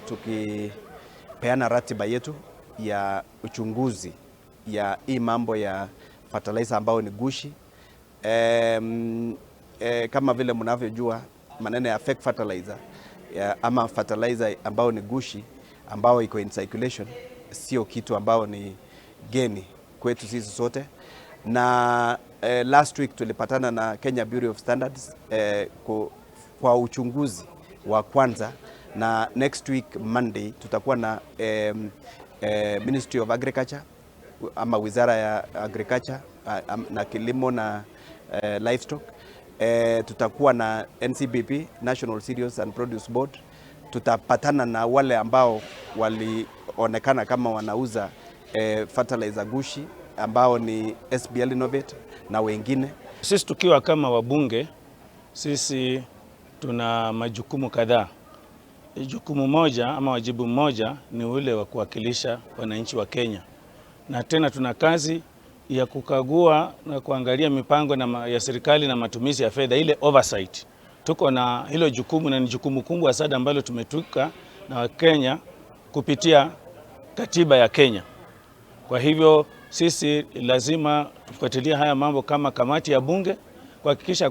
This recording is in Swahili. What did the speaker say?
Tukipeana ratiba yetu ya uchunguzi ya hii mambo ya fertilizer ambao ni gushi. Kama vile mnavyojua, maneno ya fake fertilizer ama fertilizer ambao ni gushi ambao iko in circulation sio kitu ambao ni geni kwetu sisi sote. Na last week tulipatana na Kenya Bureau of Standards kwa uchunguzi wa kwanza, na next week Monday tutakuwa na Ministry of Agriculture ama Wizara ya Agriculture na Kilimo na Livestock. Tutakuwa na NCPB, National Cereals and Produce Board. Tutapatana na wale ambao walionekana kama wanauza fertilizer gushi ambao ni SBL Innovate na wengine. Sisi tukiwa kama wabunge, sisi tuna majukumu kadhaa. Jukumu moja ama wajibu mmoja ni ule wa kuwakilisha wananchi wa Kenya, na tena tuna kazi ya kukagua na kuangalia mipango ya serikali na matumizi ya fedha, ile oversight. Tuko na hilo jukumu na ni jukumu kubwa sana ambalo tumetwikwa na Wakenya kupitia katiba ya Kenya. Kwa hivyo sisi lazima tufuatilie haya mambo kama kamati ya bunge kuhakikisha